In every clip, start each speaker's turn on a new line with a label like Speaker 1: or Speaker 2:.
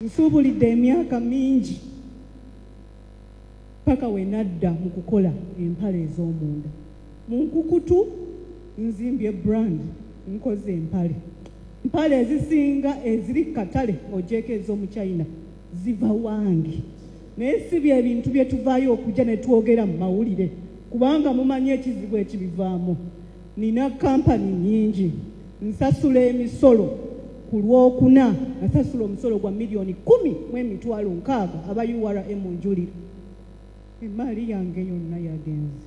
Speaker 1: Nsuubulidde emyaka mingi paka we nadda mu kukola empale ez'omunda. Mu nkukutu nzimbye brand, nkoze empale. Empale ezisinga eziri ku katale ng'ogyeko ez'omu China ziva wange. Naye si bye bintu bye tuvaayo okujja ne twogera mu mawulire kubanga mumanyi ekizibu ekibivaamu. Nina kampani nnyingi, nsasula emisolo. Ku Lwokuna nasasula omusolo gwa 10,060,000 aba URA munjulira. Emaali yange yonna yagenze.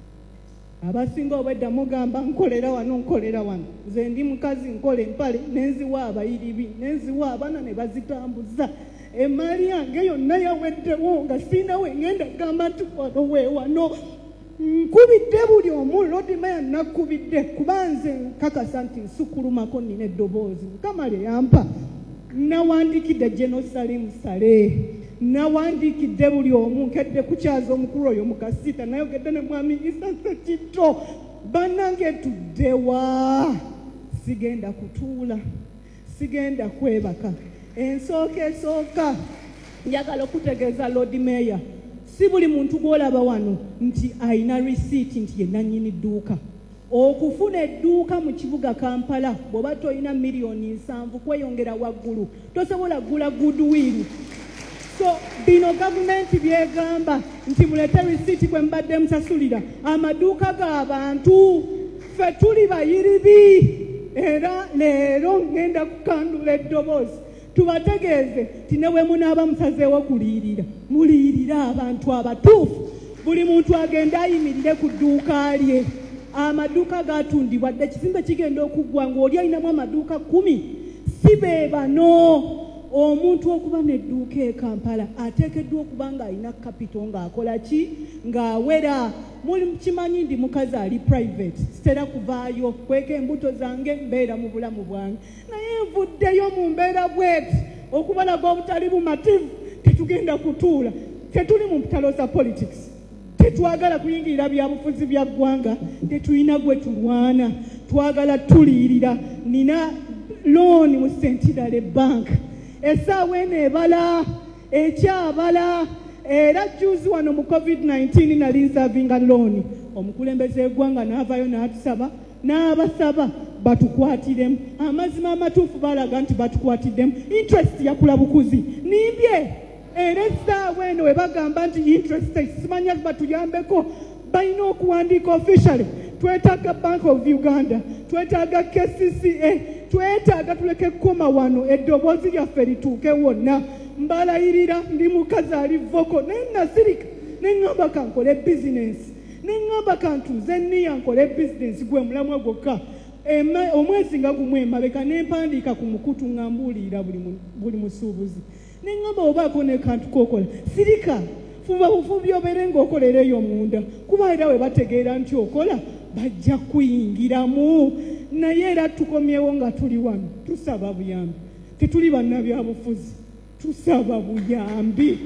Speaker 1: Abasinga obwedda mugamba nkolera wano, nkolera wano. Nze ndi mukazi, nkola empale nenziwa abayiribi, nenziwa abaana ne bazitambuza. Emaali yange yonna yaweddewo nga sirina we ngenda kugamba nti wano we wano. Nkubidde buli omu, Lord Mayor nakubidde kuba nze nkakasa nti nsukulumako, nnina eddoboozi Mukama lye yampa. Nawandiikidde General Salim Saleh, nawandiikidde buli omu, nkedde kukyaza omukulu oyo Mukasita, nayogedde ne Mwami Isa Ssekitto. Bannange tuddewa? Sigenda kutuula, sigenda kwebaka. Ensooka esooka njagala okutegeeza Lord Mayor, si buli muntu gw'olaba wano nti ayina risiiti nti ye nannyini dduuka. Okufuna edduuka mu kibuga Kampala bw'oba tolina 70 million kweyongera waggulu tosobola kugula goodwill. So bino gavumenti byegamba nti mulete risiiti kwe mubadde musasulira amaduuka g'abantu, ffe tuli bayiribi. Era leero ngenda kukandula eddoboozi tubategeeze nti ne bwe munaaba musazeewo kuliyirira, muliyirire abantu abatuufu. Buli muntu agende ayimirire ku dduuka lye. Amaduuka gatundibwa dde, ekizimbe kigenda okuggwa ng'oli alinamu amaduuka 10. Si be bano. Omuntu okuba n'edduuka e Kampala ateekeddwa okuba ng'alina capital, ng'akola ki, ng'awera. Muli kimanyi ndi mukazi ali private, sitera kuvaayo kweka embuto zange, mbeera mu bulamu bwange, naye nvuddeyo mu mbeera bweti okubalaga obutali bumativu. Tetugenda kutuula, tetuli mu mpitalo za politics, tetwagala kuyingirira byabufuzi bya ggwanga, tetulina gwe tulwana, twagala tuliyirira. Nina looni mu Centenary Bank, essaawa eno ebala ekyabala. Era juzi wano mu COVID-19 nali nsavinga looni, omukulembeze w'eggwanga n'avaayo n'atusaba, n'abasaba batukwatiremu. Amazima amatuufu balaga nti batukwatiddemu, interest yakula bukuzi. Nimbye? Era essaawa eno we bagamba nti interest simanya, batuyambeko, balina okuwandiika officially. Twetaaga Bank of Uganda, twetaaga KCCA, twetaaga tuleke kukoma wano, eddoboozi lyaffe lituuke wonna. Mbalayirira ndi mukazi ali vocal, naye nasirika neŋŋamba kankole bizinensi, neŋŋamba kantuuze niya nkole bizinensi, gwe mulamwa gwokka. Omwezi nga gumu emabeka nempandiika ku mukutu nga mbuulirira buli musuubuzi, neŋŋamba obaako nekantu kokola, sirika, fuba bufubi obeere ng'okolera eyo munda, kuba era we bategeera nti okola bajja kuyingiramu. Naye era tukomyewo nga tuli wano tusaba buyambi, tetuli bannabyabufuzi, tusaba buyambi.